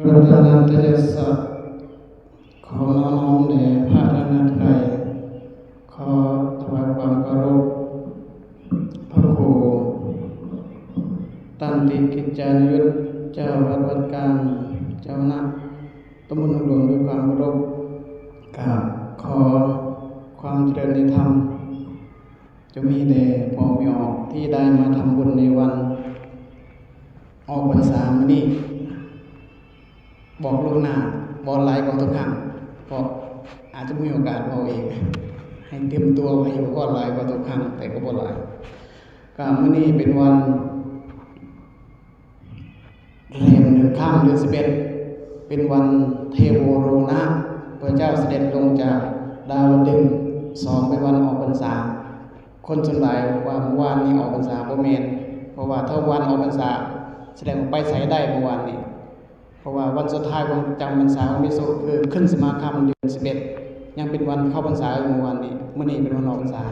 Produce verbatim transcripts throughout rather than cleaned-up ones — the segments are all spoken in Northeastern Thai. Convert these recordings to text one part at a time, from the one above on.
รัตนัตยสัตย์ ขอน้อมแด่พระรัตนตรัย ขอถวายความเคารพ พระครู ตันติกิจจานุยุทธ เจ้าวัดวัดกลาง เจ้าคณะตำบลหนองหลวง ด้วยความเคารพ กราบขอความเจริญในธรรม จะมีแต่พ่อแม่ออกที่ได้มาทำบุญในวันออกพรรษามื้อนี้ บอกล่วงหน้า บ่หลายกว่าทุกครั้ง เพราะอาจจะมีโอกาสเว้าเอง ให้เตรียมตัวไว้อยู่ ก็หลายกว่าทุกครั้ง แต่ก็บ่หลาย ก็มื้อนี้เป็นวัน แรมหนึ่งค่ำเดือนสิบเอ็ด เป็นวันเทโวโรนะ พระเจ้าเสด็จลงจากดาวดึงส์ สอง เป็นวันออกพรรษา คนส่วนหลายว่าเมื่อวานนี้ออกพรรษา บ่แม่น เพราะว่าถ้าวันออกพรรษา แสดงว่าไปไสได้เมื่อวานนี้ เพราะว่าวันสุดท้ายของจำพรรษาของภิกษุคือขึ้นสิบห้าค่ำเดือนสิบเอ็ด ยังเป็นวันเข้าพรรษาอยู่เมื่อวานนี้ มื้อนี้เป็นวันออกพรรษา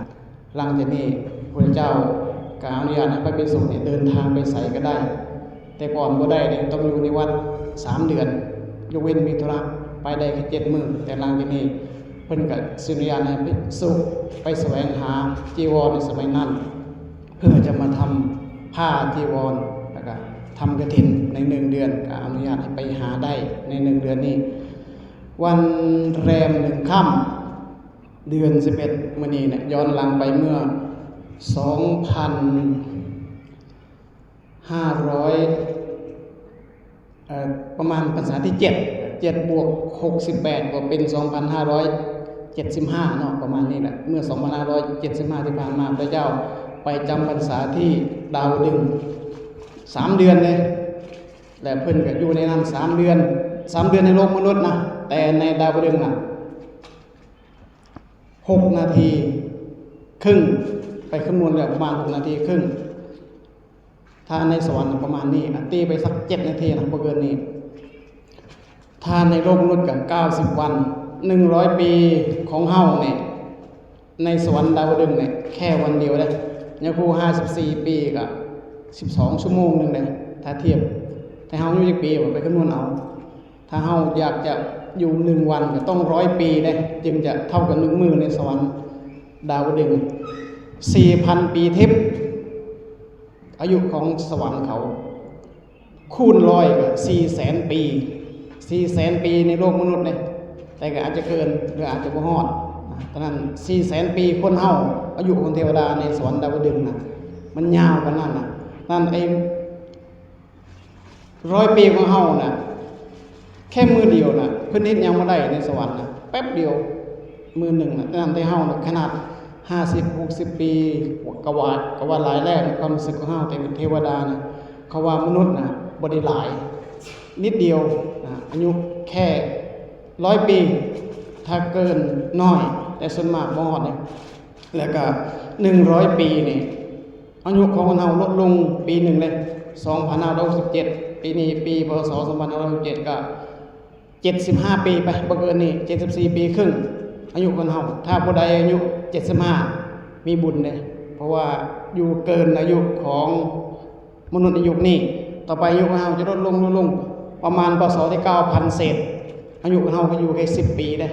หลังจากนี้พระเจ้าก็อนุญาตให้พระภิกษุเนี่ยเดินทางไปไสก็ได้ แต่ก่อนบ่ได้เนี่ยต้องอยู่ในวัดสามเดือน ยกเว้นมีธุระไปได้แค่เจ็ดมื้อ แต่หลังจากนี้เพิ่นก็สิอนุญาตให้ภิกษุไปแสวงหาจีวรในสมัยนั้น เพื่อจะมาทำผ้าจีวร แล้วก็ทำกฐินในหนึ่งเดือน ก็อนุญาตให้ไปหาได้ในหนึ่งเดือนนี้ วันแรมหนึ่งค่ำเดือนสิบเอ็ด มื้อนี้เนี่ยย้อนหลังไปเมื่อ สองพันห้าร้อย เอ่อ ประมาณพรรษาที่เจ็ด เจ็ดบวกหกสิบแปด ก็เป็น สองพันห้าร้อยเจ็ดสิบห้า เนาะ ประมาณนี้แหละ เมื่อ สองพันห้าร้อยเจ็ดสิบห้า ที่ผ่านมา พระเจ้าไปจำพรรษาที่ดาวดึงส์ สามเดือนเลย และเพิ่นก็อยู่ในนั้นสามเดือน สามเดือนในโลกมนุษย์นะ แต่ในดาวดึงส์นะ หกนาทีครึ่ง ไปคำนวณแล้วประมาณหกนาทีครึ่ง ถ้าในสวรรค์ประมาณนี้นะ ตีไปสักเจ็ดนาทีนะ บ่เกินนี้ ถ้าในโลกมนุษย์ก็เก้าสิบวัน หนึ่งร้อยปีของเฮาเนี่ย ในสวรรค์ดาวดึงส์เนี่ย แค่วันเดียวเด้ ยาคู ห้าสิบสี่ปีก็ สิบสองชั่วโมงหนึ่งเด้ ถ้าเทียบ แต่เฮาอายุจักปีวะ ไปคำนวณเอา ถ้าเฮาอยากจะอยู่หนึ่งวันก็ต้องร้อยปีเด้ จึงจะเท่ากับหนึ่งมื้อในสวรรค์ดาวดึงส์ สี่พันปีทิพย์ อายุของสวรรค์เขา คูณร้อยก็สี่แสนปี สี่แสนปีในโลกมนุษย์เนี่ย แต่ก็อาจจะเกิน หรืออาจจะบ่ฮอดนะ ฉะนั้น สี่แสนปีคนเฮา อายุของเทวดาในสวรรค์ดาวดึงส์นะ มันยาวกว่านั้นนะ นั่นไอ้ ร้อยปีของเฮาน่ะ แค่มื้อเดียวน่ะ เพิ่นเฮ็ดหยังบ่ได้ในสวรรค์น่ะ แป๊บเดียว มื้อหนึ่งน่ะ แต่นั้นแต่เฮาน่ะ ขนาดห้าสิบ หกสิบปี ก็ว่า ก็ว่าหลายแล้ว ในความรู้สึกของเฮา แต่เทวดาน่ะ เขาว่ามนุษย์น่ะ บ่ได้หลาย นิดเดียวน่ะ อายุแค่ร้อยปี ถ้าเกินน้อย แต่ส่วนมากบ่ฮอดเด้ แล้วก็หนึ่งร้อยปีนี่ อายุของคนเฮาลดลงปีหนึ่งเลย สองพันห้าร้อยหกสิบเจ็ด ปีนี้ปี พ.ศ. สองพันห้าร้อยหกสิบเจ็ด ก็ เจ็ดสิบห้าปีไป บ่เกินนี้ เจ็ดสิบสี่ปีครึ่ง อายุคนเฮา ถ้าผู้ใดอายุ เจ็ดสิบห้า มีบุญเด้ เพราะว่าอยู่เกินอายุของมนุษย์ในยุคนี้ ต่อไปอายุของเฮาจะลดลง ลดลง ประมาณ พ.ศ. ที่ เก้าพัน เศษ อายุของเฮาก็อยู่แค่ สิบ ปีเด้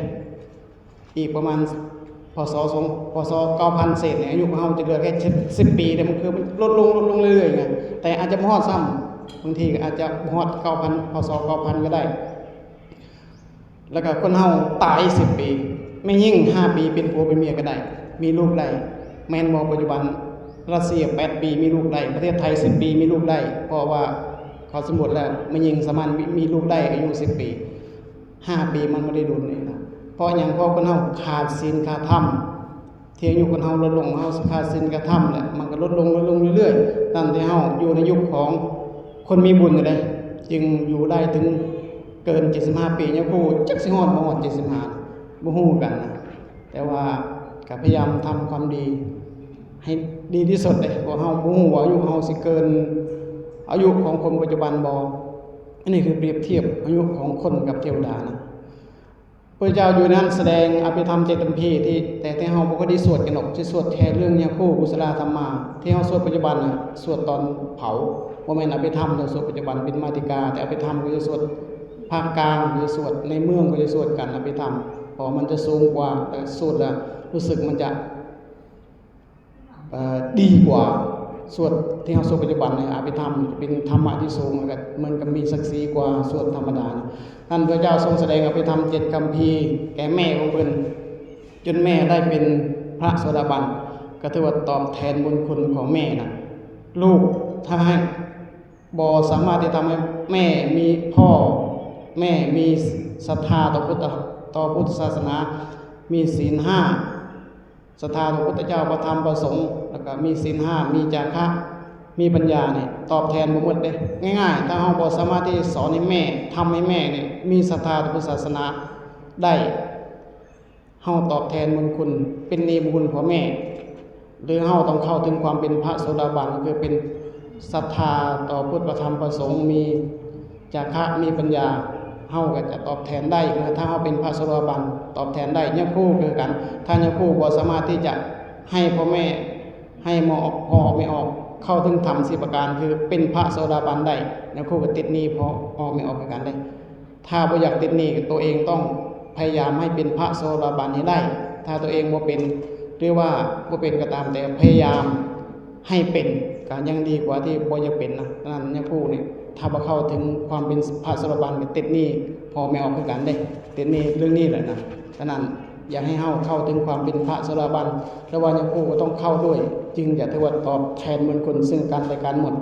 อีกประมาณ พ.ศ. สอง พ.ศ. เก้าพัน เศษเนี่ย อายุของเฮาจะเหลือแค่ สิบ ปีเนี่ย มันคือมันลดลง ลดลงเรื่อยๆไง แต่อาจจะบ่ฮอดซ้ำ บางทีก็อาจจะบ่ฮอด เก้าพัน พ.ศ. เก้าพัน ก็ได้ แล้วก็คนเฮาตาย สิบ ปี แม่ยิ่ง ห้า ปีเป็นผัวเป็นเมียก็ได้ มีลูกได้ แม่นบ่ ปัจจุบันรัสเซีย แปด ปีมีลูกได้ ประเทศไทย สิบ ปีมีลูกได้ เพราะว่าเขาสำรวจแล้ว แม่ยิ่งสามารถมี มีลูกได้อายุ สิบ ปี ห้า ปีมันบ่ได้โดนนี่นะ เพราะหยัง เพราะคนเฮาขาดศีลขาดธรรม ที่อายุคนเฮาลดลง เฮาสิขาดศีลขาดธรรมแหละ มันก็ลดลง ลดลงเรื่อยๆ นั่นที่เฮาอยู่ในยุคของคนมีบุญนี่แหละ จึงอยู่ได้ถึงเกิน เจ็ดสิบห้า ปี เนี่ย ผู้จักสิฮอดบ่ฮอด เจ็ดสิบห้า บ่ฮู้กันนะ แต่ว่าก็พยายามทำความดีให้ดีที่สุดเลย เพราะเฮาบ่ฮู้ว่าอายุเฮาสิเกินอายุของคนปัจจุบันบ่ อันนี้คือเปรียบเทียบอายุของคนกับเทวดานะ พระเจ้าอยู่นั้นแสดงอภิธรรมเจตมพีที่ แต่ที่เฮาบ่ค่อยได้สวดกันหรอก สิสวดแค่เรื่องยาคู กุศลธรรมา ที่เฮาสวดปัจจุบันน่ะ สวดตอนเผา บ่แม่นอภิธรรม เราสวดปัจจุบันเป็นมาติกา แต่อภิธรรมก็จะสวด ภาคกลางก็จะสวด ในเมืองก็จะสวดกันอภิธรรม เพราะมันจะสูงกว่า แต่สวดแล้วรู้สึกมันจะ เอ่อ ดีกว่าสวดที่เราสวดปัจจุบันในอภิธรรม เป็นธรรมะที่สูง แล้วก็เหมือนกับมีศักดิ์ศรีกว่าสวดธรรมดานะ ท่านพระเจ้าทรงแสดงอภิธรรมเจ็ดคัมภีร์แก่แม่ของเพิ่น จนแม่ได้เป็นพระโสดาบัน ก็ถือว่าตอบแทนบุญคุณของแม่นะ ลูกถ้าให้ บ่สามารถที่ทำให้แม่มีพ่อ แม่มีศรัทธาต่อพุทธ ต่อพุทธศาสนา มีศีลห้า ศรัทธาต่อพุทธเจ้าพระธรรมพระสงฆ์ แล้วก็มีศีลห้า มีจาคะ มีปัญญาเนี่ย ตอบแทนบ่หมดเด้ ง่ายๆ ถ้าเราบ่สามารถที่สอนให้แม่ ทำให้แม่เนี่ยมีศรัทธาต่อพุทธศาสนาได้ เฮาตอบแทนบุญคุณ เป็นหนี้บุญคุณพ่อแม่ หรือเฮาต้องเข้าถึงความเป็นพระโสดาบัน คือเป็นศรัทธาต่อพุทธพระธรรมพระสงฆ์ มีจาคะ มีปัญญา เฮาก็จะตอบแทนได้ คือถ้าเฮาเป็นพระโสดาบัน ตอบแทนได้ ยาคูคือกัน ถ้ายาคูบ่สามารถที่จะให้พ่อแม่ ให้หมอออก พ่อออกไม่ออก เข้าถึงธรรมสี่ประการ คือเป็นพระโสดาบันได้ ยาคูก็ติดหนี้พ่อออกไม่ออกคือกันเด้ ถ้าบ่อยากติดหนี้ ตัวเองต้องพยายามให้เป็นพระโสดาบันให้ได้ ถ้าตัวเองบ่เป็น หรือว่าบ่เป็นก็ตาม แต่พยายามให้เป็น ก็ยังดีกว่าที่บ่อยากเป็นนะ ฉะนั้นยาคูนี่ ถ้าบ่เข้าถึงความเป็นพระโสดาบัน ก็ติดหนี้พ่อแม่ออกคือกันเด้ ติดหนี้เรื่องนี้แหละนะ ฉะนั้นอยากให้เฮาเข้าถึงความเป็นพระโสดาบัน แต่ว่ายาคูก็ต้องเข้าด้วย จึงจะถือว่าตอบแทนบุญคุณซึ่งกันและกันหมด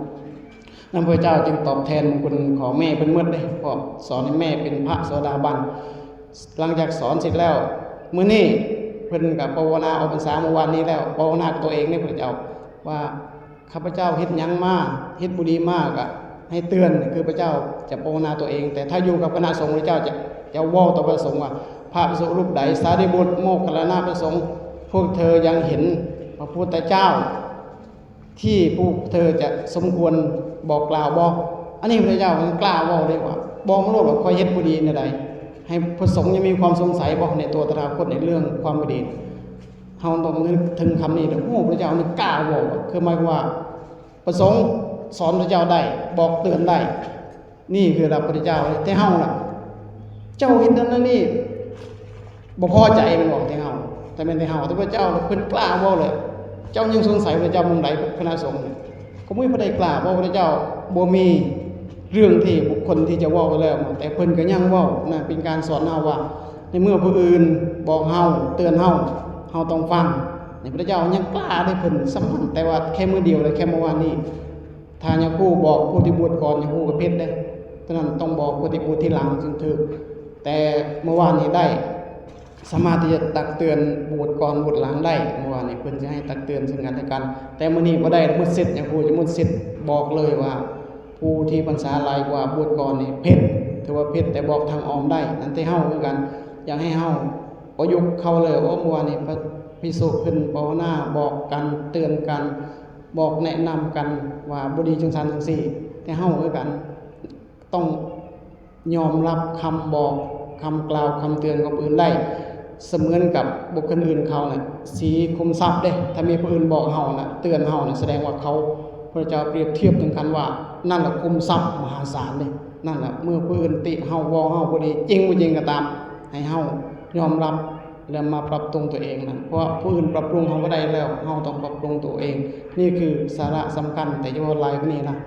นั้นพระเจ้าจึงตอบแทนบุญคุณของแม่เพิ่นหมดเด้ เพราะสอนให้แม่เป็นพระโสดาบัน หลังจากสอนเสร็จแล้ว มื้อนี้เพิ่นก็ภาวนาออกพรรษาเมื่อวานนี้แล้ว ภาวนากับตัวเองนี่พระเจ้า ว่าข้าพเจ้าเฮ็ดหยังมา เฮ็ดบ่ดีมาก็ให้เตือน คือพระเจ้าจะภาวนาตัวเอง แต่ถ้าอยู่กับคณะสงฆ์พระเจ้าจะ จะเว้าต่อพระสงฆ์ว่า พระภิกษุรูปใด สารีบุตร โมคคัลลานะพระสงฆ์ พวกเธอยังเห็นพระพุทธเจ้า ที่พวกเธอจะสมควรบอกกล่าวบ่ อันนี้พระเจ้ายังกล้าเว้าเลยว่า บอกมาโลดว่าข้อยเฮ็ดบ่ดีแนวใด ให้พระสงฆ์ยังมีความสงสัยบ่ในตัวตถาคตในเรื่องความบ่ดี เฮาต้องนึกถึงคำนี้เด้อ โอ้ พระเจ้านี่กล้าเว้า คือหมายความว่า พระสงฆ์สอนพระเจ้าได้ บอกเตือนได้ นี่คือระดับพระเจ้า แต่เฮาล่ะ เจ้าเฮ็ดนั่นนี่ บ่พอใจแม่นบ่ แต่เฮา แต่แม่นแต่เฮา แต่พระเจ้าเพิ่นกล้าเว้าเลย เจ้ายังสงสัยพระเจ้าหม่องใด คณะสงฆ์นี่ ก็บ่มีผู้ใดกล้า เพราะพระเจ้าบ่มีเรื่องที่บุคคลที่จะเว้าไปแล้ว แต่เพิ่นก็ยังเว้านะ เป็นการสอนเฮาว่า ในเมื่อผู้อื่นบอกเฮา เตือนเฮา เฮาต้องฟัง นี่พระเจ้ายังกล้าได้เพิ่นส่ำนั้น แต่ว่าแค่มื้อเดียวเลย แค่เมื่อวานนี้ ถ้ายาคูบอกผู้ที่บวชก่อน ยาคูก็ผิดเด้ ฉะนั้นต้องบอกผู้ที่บวชทีหลังจึงถูก แต่เมื่อวานนี้ได้ สามารถที่จะตักเตือนบวชก่อนบวชหลังได้ เมื่อวานนี้เพิ่นสิให้ตักเตือนซึ่งกันและกัน แต่มื้อนี้บ่ได้ หมดสิทธิ์ ยาคูจะหมดสิทธิ์บอกเลยว่า ผู้ที่พรรษาหลายกว่าบวชก่อนนี่ผิด ถือว่าผิด แต่บอกทางอ้อมได้ นั่นที่เฮาคือกัน อยากให้เฮาประยุกต์เข้าเลย โอ้ เมื่อวานนี้พระภิกษุเพิ่นภาวนาบอกกัน เตือนกัน บอกแนะนำกันว่าบ่ดีจังซั่นจังซี่ แต่เฮาคือกัน ต้องยอมรับคำบอก คำกล่าว คำเตือนของผู้อื่นได้ เสมือนกับบุคคลอื่นเขาน่ะ สีขุมทรัพย์เด้ ถ้ามีผู้อื่นบอกเฮาน่ะ เตือนเฮาน่ะ แสดงว่าเขา พระเจ้าเปรียบเทียบถึงกันว่า นั่นแหละขุมทรัพย์มหาศาลเด้ นั่นแหละ เมื่อผู้อื่นติเฮา ว่าเฮาบ่ดี จริงบ่จริงก็ตาม ให้เฮายอมรับ และมาปรับปรุงตัวเองนะ เพราะผู้อื่นปรับปรุงเฮาบ่ได้แล้ว เฮาต้องปรับปรุงตัวเอง นี่คือสาระสำคัญ แต่จะเว้าหลายกว่านี้นะ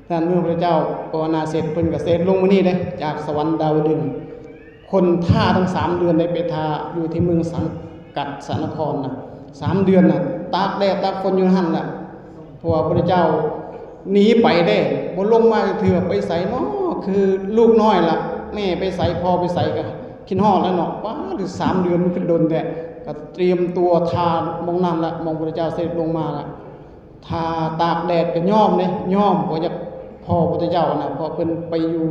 ฉะนั้นเมื่อพระเจ้าภาวนาเสร็จ เพิ่นก็เสด็จลงมานี่เด้ จากสวรรค์ดาวดึงส์ คนท่าตั้งสามเดือน ได้ไปท่าอยู่ที่เมืองสังกัสสนครนะ สามเดือนน่ะ ตากแดดตากฝนอยู่หั่นน่ะ เพราะว่าพระเจ้าหนีไปเด้ บ่ลงมาเทื่อ ไปไสน้อ คือลูกน้อยล่ะ แม่ไปไส พ่อไปไสก็คิดฮอดแล้วเนาะ ว้า หรือสามเดือนมันคือดนแท้ ก็เตรียมตัวท่าหม่องนั้นละ หม่องพระเจ้าเสด็จลงมาละ ท่าตากแดดก็ยอมเด้ ยอม บ่อยากพ้อพระเจ้านะ เพราะเพิ่นไปอยู่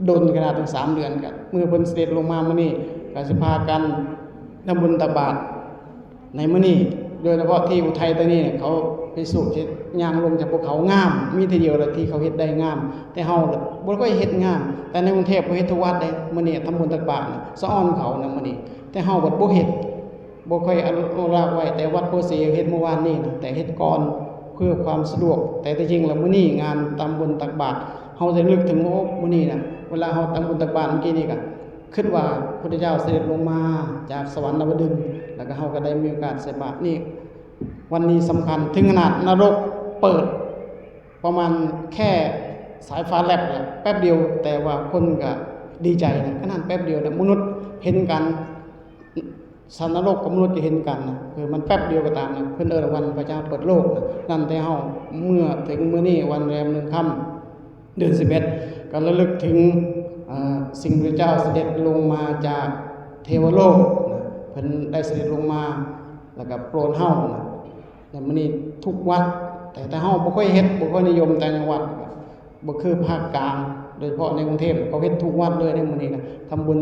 ดนขนาดถึงสามเดือน ก็เมื่อเพิ่นเสด็จลงมามื้อนี้ ก็สิพากันทำบุญตักบาตรในมื้อนี้ โดยเฉพาะที่อุทัยธานีเนี่ย เขาภิกษุที่ย่างลงจากภูเขางาม มีเทื่อเดียวละที่เขาเฮ็ดได้งาม แต่เฮาบ่ค่อยเฮ็ดงาม แต่ในกรุงเทพฯเขาเฮ็ดทุกวัดเด้ มื้อนี้ทำบุญตักบาตรน่ะ สะออนเขานะมื้อนี้ แต่เฮาบัดบ่เฮ็ด บ่ค่อยอนุรักษ์ไว้ แต่วัดโพธิ์ศรีเฮ็ดเมื่อวานนี้นะ แต่เฮ็ดก่อนเพื่อความสะดวก แต่ที่จริงแล้วมื้อนี้งานทำบุญตักบาตร เฮาจะนึกถึง โอ้ มื้อนี้นะ เวลาเฮาตักบุญตักบาตรเมื่อกี้นี่ก็คิดว่าพระพุทธเจ้าเสด็จลงมาจากสวรรค์ดาวดึงส์ แล้วก็เฮาก็ได้มีโอกาสใส่บาตรนี่ วันนี้สำคัญถึงขนาดนรกเปิด ประมาณแค่สายฟ้าแลบเนี่ยแป๊บเดียว แต่ว่าคนก็ดีใจนะ ขนาดแป๊บเดียวเนี่ยมนุษย์เห็นกัน สัตว์นรกกับมนุษย์จะเห็นกันนะ คือมันแป๊บเดียวก็ตามนะ เพิ่นเอิ้นวันพระเจ้าเปิดโลกนะ นั่นแต่เฮาเมื่อถึงมื้อนี้วันแรมหนึ่งค่ำ เดือนสิบเอ็ด ก็ระลึกถึง เอ่อ สิ่งพระเจ้าเสด็จลงมาจากเทวโลกนะ เพิ่นได้เสด็จลงมา แล้วก็โปรดเฮานะ แต่มื้อนี้ทุกวัด แต่ถ้าเฮาบ่ค่อยเฮ็ด บ่ค่อยนิยมต่างจังหวัด บ่คือภาคกลาง โดยเฉพาะในกรุงเทพฯ เขาเฮ็ดทุกวัดเลยในมื้อนี้นะ ทำบุญ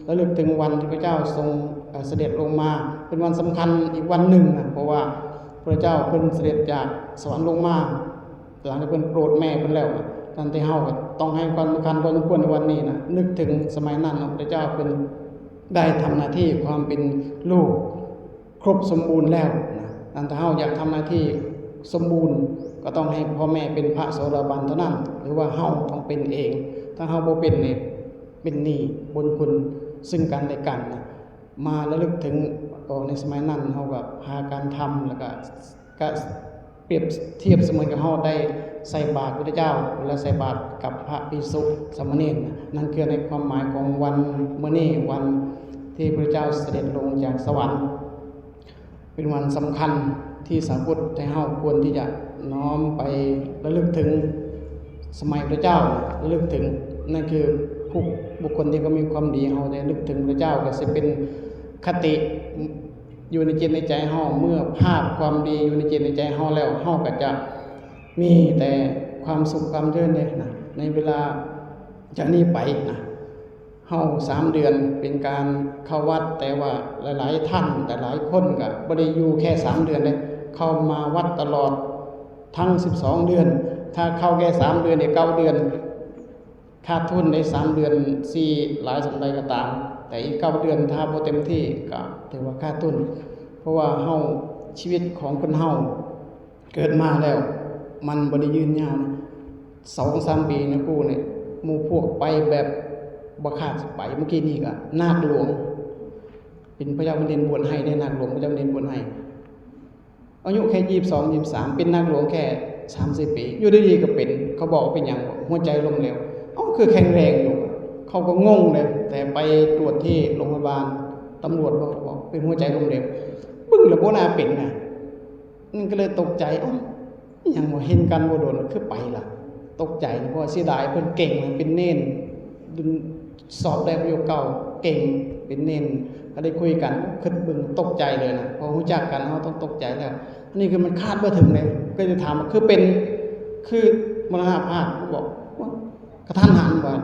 ระลึกถึงวันที่พระเจ้าทรง เอ่อ เสด็จลงมา เป็นวันสำคัญอีกวันหนึ่งนะ เพราะว่าพระเจ้าเพิ่นเสด็จจากสวรรค์ลงมา หลังจากเพิ่นโปรดแม่เพิ่นแล้วนะ นั่นที่เฮาก็ต้องให้ความสำคัญพอสมควรในวันนี้นะ นึกถึงสมัยนั้นเนาะ พระเจ้าเพิ่นได้ทำหน้าที่ความเป็นลูก ครบสมบูรณ์แล้วนะ นั่นถ้าเฮาอยากทำหน้าที่สมบูรณ์ ก็ต้องให้พ่อแม่เป็นพระโสดาบันเท่านั้น หรือว่าเฮาต้องเป็นเอง ถ้าเฮาบ่เป็นนี่ เป็นหนี้บุญคุณซึ่งกันและกันนะ มาระลึกถึง ก็ในสมัยนั้นเฮาก็พากันทำ แล้วก็ ก็เปรียบเทียบเสมือนกับเฮาได้ใส่บาตรพุทธเจ้า และใส่บาตรกับพระภิกษุสามเณร นั่นคือในความหมายของวันมื้อนี้ วันที่พระเจ้าเสด็จลงจากสวรรค์ เป็นวันสำคัญที่ชาวพุทธไทยเฮาควรที่จะน้อมไประลึกถึงสมัยพระเจ้า ระลึกถึง นั่นคือผู้บุคคลที่เขามีความดี เฮาได้นึกถึงพระเจ้า ก็สิเป็นคติอยู่ในจิตในใจเฮา เมื่อภาพความดีอยู่ในจิตในใจเฮาแล้ว เฮาก็จะมีแต่ความสุขความเจริญเลยนะ ในเวลาจากนี้ไปนะ เฮาสามเดือนเป็นการเข้าวัด แต่ว่าหลายๆท่าน หลายๆคนก็บ่ได้อยู่แค่สามเดือนเลย เข้ามาวัดตลอดทั้งสิบสองเดือน ถ้าเข้าแค่สามเดือนเนี่ย เก้าเดือน ขาดทุนในสามเดือน สิหลายส่ำใดก็ตาม แต่อีกเก้าเดือนถ้าบ่เต็มที่ก็ถือว่าขาดทุน เพราะว่าเฮา ชีวิตของคนเฮา เกิดมาแล้ว มันบ่ได้ยืนยาวนะ สองสามปีนะครูเนี่ย หมู่พวกไปแบบบ่คาดสิไป เมื่อกี้นี่ก็นาคหลวง เป็นพระเจ้าแผ่นดินบวชให้ได้ นาคหลวงพระเจ้าแผ่นดินบวชให้ อายุแค่ยี่สิบสอง ยี่สิบสาม เป็นนาคหลวงแค่สามสี่ปี อยู่ดีๆก็เป็น เขาบอกว่าเป็นหยัง หัวใจล้มเหลว เอ้า คือแข็งแรงอยู่ เขาก็งงเลย แต่ไปตรวจที่โรงพยาบาล ตำรวจบอก บอกเป็นหัวใจล้มเหลว เบิ่งแล้วบ่น่าเป็นนะ มันก็เลยตกใจ เอ้า อิหยังวะ เห็นกันบ่โดน คือไปล่ะ ตกใจ เพราะว่าเสียดาย เพิ่นเก่ง เป็นเณร รุ่นสอบได้ประโยคเก้า เก่ง เป็นเณร ก็ได้คุยกัน คิดเบิ่ง ตกใจเลยนะ พอรู้จักกัน เฮาต้องตกใจแล้ว อันนี้คือมันคาดบ่ถึงเลย ก็จะถามว่า คือเป็น คือมรณภาพ บอกว่ากะทันหันว่า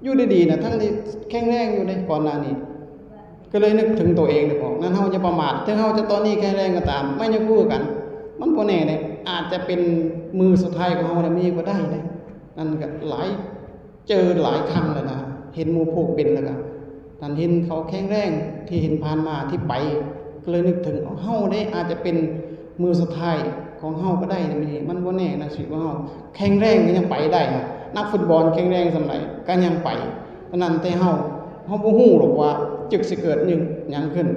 อยู่ดีๆนะ ทั้งที่แข็งแรงอยู่ในก่อนหน้านี้ ก็เลยนึกถึงตัวเองเลยบอก นั่นเฮาจะประมาท ถึงเฮาจะตอนนี้แข็งแรงก็ตาม ไม่ยังคู่กัน มันบ่แน่เลย อาจจะเป็นมือสุดท้ายของเฮาแล้วมีก็ได้เลย นั่นก็หลาย เจอหลายครั้งแล้วนะ เห็นหมู่พวกเป็นแล้วก็ นั่นเห็นเขาแข็งแรงที่เห็นผ่านมาที่ไป ก็เลยนึกถึง เฮาเด้อาจจะเป็นมือสุดท้ายของเฮาก็ได้นะ มี มันบ่แน่นะ ชีวิตของเฮา แข็งแรงก็ยังไปได้นะ นักฟุตบอลแข็งแรงส่ำใดก็ยังไป ฉะนั้นแต่เฮา เฮาบ่ฮู้หรอกว่าจึกสิเกิดหยัง หยังขึ้น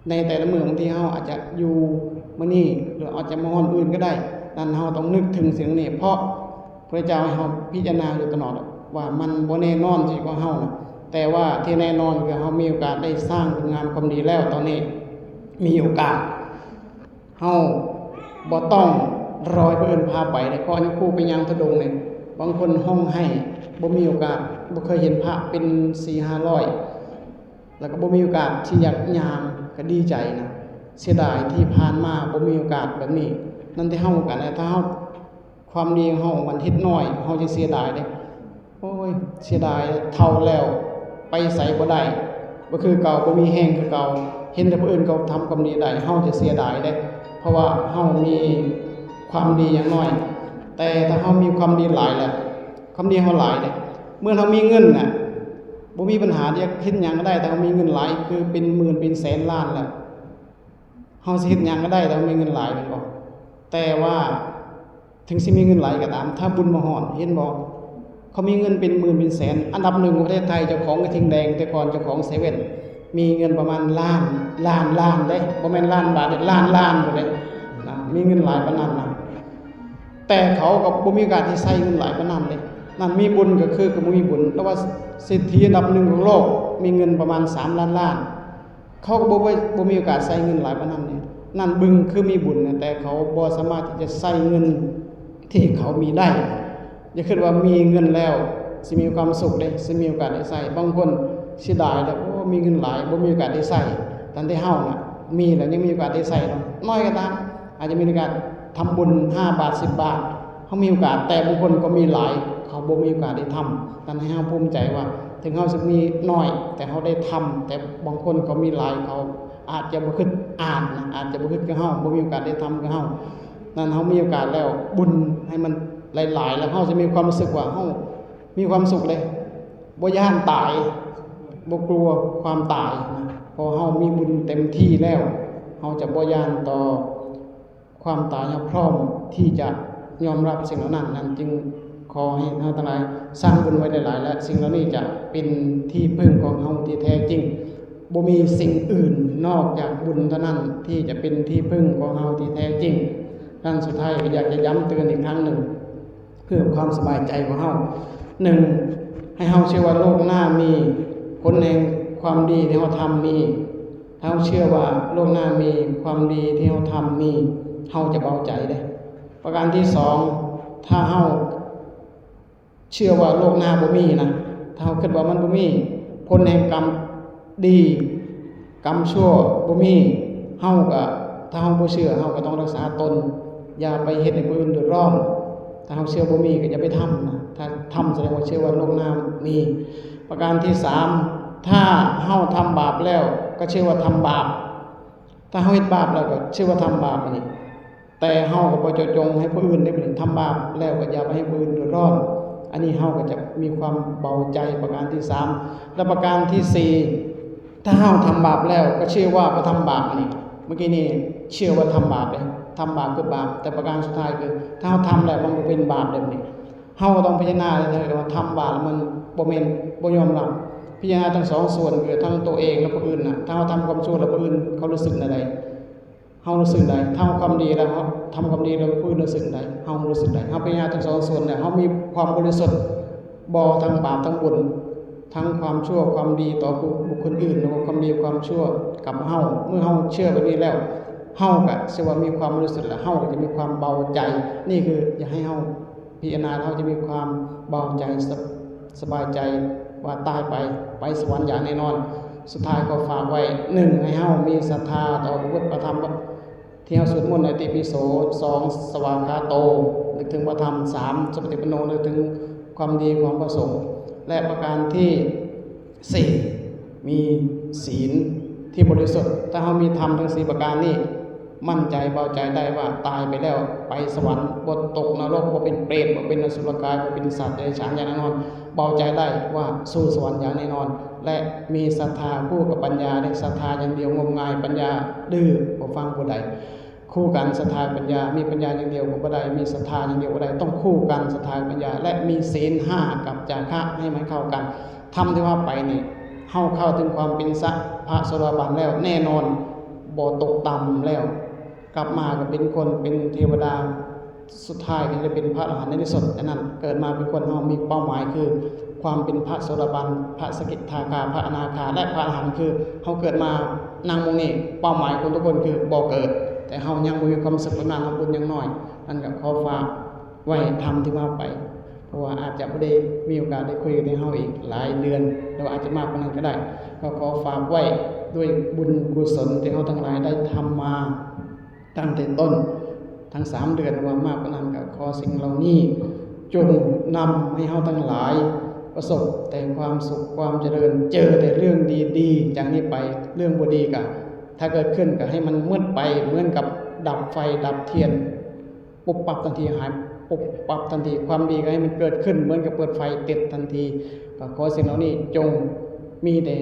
ในแต่ละมื้อบางทีเฮาอาจจะอยู่มื้อนี้ หรืออาจจะมาฮอดมื้ออื่นก็ได้ นั่นเฮาต้องนึกถึงสิ่งนี้ เพราะพระเจ้าให้เฮาพิจารณาอยู่ตลอดว่ามันบ่แน่นอนชีวิตของเฮานะ แต่ว่าที่แน่นอนคือเฮามีโอกาสได้สร้างคุณงามความดีแล้ว ตอนนี้มีโอกาส เฮาบ่ต้องรอให้ผู้อื่นพาไปเลย เพราะอันนี้ครูไปย่างธุดงค์เนี่ย บางคนฮ้องไห้ บ่มีโอกาส บ่เคยเห็นพระเป็นสี่ห้าร้อย แล้วก็บ่มีโอกาสที่อยากย่าง ก็ดีใจนะ เสียดายที่ผ่านมาบ่มีโอกาสแบบนี้ นั่นที่เฮากันนะ ถ้าเฮา ความดีของเฮามันเฮ็ดน้อย เฮาจะเสียดายเด้ โอ้ย เสียดาย เฒ่าแล้ว ไปไสบ่ได้ บ่คือเก่า บ่มีแฮงคือเก่า เห็นแต่ผู้อื่นเขาทำความดีได้ เฮาจะเสียดายเด้ เพราะว่าเฮามีความดีอย่างน้อย แต่ถ้าเฮามีความดีหลายแล้ว ความดีเฮาหลายเด้ เมื่อเฮามีเงินน่ะ บ่มีปัญหา อยากเฮ็ดหยังก็ได้ แต่เฮามีเงินหลาย คือเป็นหมื่นเป็นแสนล้านแล้ว เฮาสิเฮ็ดหยังก็ได้ แต่เฮามีเงินหลาย แม่นบ่ แต่ว่าถึงสิมีเงินหลายก็ตาม ถ้าบุญบ่ฮอด เห็นบ่ ก เขามีเงินเป็นหมื่นเป็นแสน อันดับหนึ่งของประเทศไทย เจ้าของกระทิงแดง แต่ก่อนเจ้าของเซเว่น มีเงินประมาณล้าน ล้าน ล้านเด้ บ่แม่นล้านบาทเด้ ล้าน ล้านหมดเลยนะ มีเงินหลายปานนั้นนะ แต่เขาก็บ่มีโอกาสที่ใช้เงินหลายปานนั้นเลย นั่นมีบุญก็คือก็บ่มีบุญ แต่ว่าเศรษฐีอันดับหนึ่งของโลก มีเงินประมาณสามล้านล้าน เขาก็บ่ บ่ บ่มีโอกาสใช้เงินหลายปานนั้นเนี่ย นั่นเบิ่งคือมีบุญนะ แต่เขาบ่สามารถที่จะใช้เงินที่เขามีได้ อย่าคิดว่ามีเงินแล้วสิมีความสุขเด้ สิมีโอกาสได้ใช้ บางคนเสียดายแล้ว โอ้ มีเงินหลาย บ่มีโอกาสได้ใช้ ทันที่เฮาน่ะ มีแล้วยังมีโอกาสได้ใช้เนาะ น้อยก็ตาม อาจจะมีโอกาสทำบุญห้าบาท สิบบาท เขามีโอกาส แต่บางคนก็มีหลาย เขาบ่มีโอกาสได้ทำ นั่นให้เฮาภูมิใจว่า ถึงเฮาสิมีน้อย แต่เฮาได้ทำ แต่บางคนเขามีหลาย เขาอาจจะบ่คิดอ่านนะ อาจจะบ่คิดคือเฮา บ่มีโอกาสได้ทำคือเฮา นั่นเฮามีโอกาสแล้ว บุญให้มันหลายๆ แล้วเฮาจะมีความรู้สึกว่าเฮามีความสุขเลย บ่ย้านตาย บ่กลัวความตายนะ เพราะเฮามีบุญเต็มที่แล้ว เฮาจะบ่ย้านต่อความตาย เฮาพร้อมที่จะยอมรับสิ่งเหล่านั้น นั่นจึงขอให้เฮาทั้งหลายสร้างบุญไว้หลายๆ และสิ่งเหล่านี้จะเป็นที่พึ่งของเฮาที่แท้จริง บ่มีสิ่งอื่นนอกจากบุญเท่านั้นที่จะเป็นที่พึ่งของเฮาที่แท้จริง ครั้งสุดท้ายก็อยากจะย้ำเตือนอีกครั้งหนึ่ง เพื่อความสบายใจของเฮา หนึ่ง ให้เฮาเชื่อว่าโลกหน้ามี ผลแห่งความดีที่เฮาทำมี ถ้าเฮาเชื่อว่าโลกหน้ามี ความดีที่เฮาทำมี เฮาจะเบาใจเด้ ประการที่สอง ถ้าเฮาเชื่อว่าโลกหน้าบ่มีนะ ถ้าเฮาคิดว่ามันบ่มี ผลแห่งกรรมดี กรรมชั่วบ่มี เฮาก็ ถ้าเฮาบ่เชื่อ เฮาก็ต้องรักษาตน อย่าไปเฮ็ดให้ผู้อื่นเดือดร้อน ถ้าเฮาเชื่อบ่มีก็อย่าไปทำนะ ถ้าทำแสดงว่าเชื่อว่าโลกหน้ามี ประการที่สาม ถ้าเฮาทำบาปแล้วก็ชื่อว่าทำบาป ถ้าเฮาเฮ็ดบาปแล้วก็ชื่อว่าทำบาปอันนี้ แต่เฮาก็บ่เจาะจงให้ผู้อื่นได้บัดนี้ ทำบาปแล้วก็อย่าไปให้ผู้อื่นเดือดร้อน อันนี้เฮาก็จะมีความเบาใจ ประการที่สาม และประการที่สี่ ถ้าเฮาทำบาปแล้วก็ชื่อว่าบ่ทำบาปอันนี้ เมื่อกี้นี่เชื่อว่าทำบาปเลย ทำบาปคือบาป แต่ประการสุดท้ายคือ ถ้าเฮาทำแล้วมันบ่เป็นบาปแบบนี้ เฮาก็ต้องพิจารณาเลยว่าทำบาปแล้วมันบ่แม่น บ่ยอมรับ พิจารณาทั้งสองส่วน คือทั้งตัวเองและผู้อื่นน่ะ ถ้าเฮาทำความชั่วแล้วผู้อื่นเขารู้สึกแนวใด เฮารู้สึกใด ถ้าเฮาความดีแล้ว เฮาทำความดีแล้วผู้อื่นรู้สึกใด เฮารู้สึกใด เฮาพิจารณาทั้งสองส่วนแล้ว เฮามีความบริสุทธิ์บ่ ทั้งบาปทั้งบุญ ทั้งความชั่วความดีต่อบุคคลอื่น หรือว่าความดีความชั่วกับเฮา เมื่อเฮาเชื่อแบบนี้แล้ว เฮาก็สิว่ามีความบริสุทธิ์แล้ว เฮาก็จะมีความเบาใจ นี่คืออยากให้เฮาพิจารณา เฮาจะมีความเบาใจ ส- สบายใจว่าตายไป ไปสวรรค์อย่างแน่นอน สุดท้ายก็ฝากไว้ หนึ่ง ให้เฮามีศรัทธาต่อพระพุทธพระธรรม ที่เฮาสวดมนต์ในอิติปิโส สอง สวากขาโต นึกถึงพระธรรม สาม สุปฏิปันโน นึกถึงความดีของพระสงฆ์ และประการที่สี่ มีศีลที่บริสุทธิ์ ถ้าเฮามีธรรมทั้งสี่ประการนี้ มั่นใจเบาใจได้ว่าตายไปแล้วไปสวรรค์ บ่ตกนรก บ่เป็นเปรต บ่เป็นอสุรกาย บ่เป็นสัตว์เดรัจฉานอย่างแน่นอน เบาใจได้ว่าสู่สวรรค์อย่างแน่นอน และมีศรัทธาคู่กับปัญญา ได้ศรัทธาอย่างเดียวงมงาย ปัญญาดื้อ บ่ฟังผู้ใด คู่กันศรัทธาปัญญา มีปัญญาอย่างเดียวก็บ่ได้ มีศรัทธาอย่างเดียวบ่ได้ ต้องคู่กันศรัทธาปัญญา และมีศีลห้ากับจาคะให้มันเข้ากัน ธรรมที่ว่าไปนี่ เฮาเข้าถึงความเป็นสะ พระโสดาบันแล้วแน่นอน บ่ตกต่ำแล้ว กลับมาก็เป็นคนเป็นเทวดา สุดท้ายก็จะเป็นพระอรหันต์ในที่สุด ฉะนั้นเกิดมาเป็นคนเฮามีเป้าหมายคือความเป็นพระโสดาบัน พระสกิทาคา พระอนาคา และพระอรหันต์ คือเฮาเกิดมานั่งหม่องนี้ เป้าหมายของทุกคนคือบ่เกิด แต่เฮายังบ่มีความสุข เป็นมาทำบุญยังน้อย นั่นก็ขอฝากไว้ธรรมที่ว่าไป เพราะว่าอาจจะบ่ได้มีโอกาสได้คุยกันในเฮาอีกหลายเดือน หรือว่าอาจจะมากกว่านั้นก็ได้ ก็ขอฝากไว้ด้วยบุญกุศลที่เฮาทั้งหลายได้ทำมา ตั้งแต่ต้นทั้งสามเดือน ว่ามากกว่านั้นก็ขอสิ่งเหล่านี้ จงนำให้เฮาทั้งหลาย ประสบแต่ความสุขความเจริญ เจอแต่เรื่องดีๆ จากนี้ไป เรื่องบ่ดีก็ถ้าเกิดขึ้นก็ให้มันหมดไป เหมือนกับดับไฟดับเทียน ปุบปับทันที หายปุบปับทันที ความดีก็ให้มันเกิดขึ้นเหมือนกับเปิดไฟติดทันที ก็ขอสิ่งเหล่านี้จงมีแต่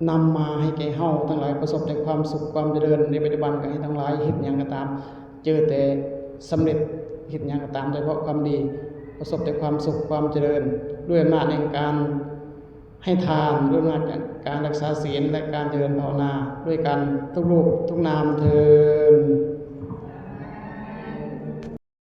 นำมาให้แก่เฮาทั้งหลายประสบแต่ความสุขความเจริญในปัจจุบัน ก็ให้ทั้งหลายเฮ็ดหยังก็ตาม เจอแต่สำเร็จ เฮ็ดหยังก็ตาม โดยเฉพาะความดี ประสบแต่ความสุขความเจริญ ด้วยอำนาจแห่งการให้ทาน ด้วยอำนาจการรักษาศีล และการเจริญภาวนา ด้วยกันทุกรูปทุกนามเทอญ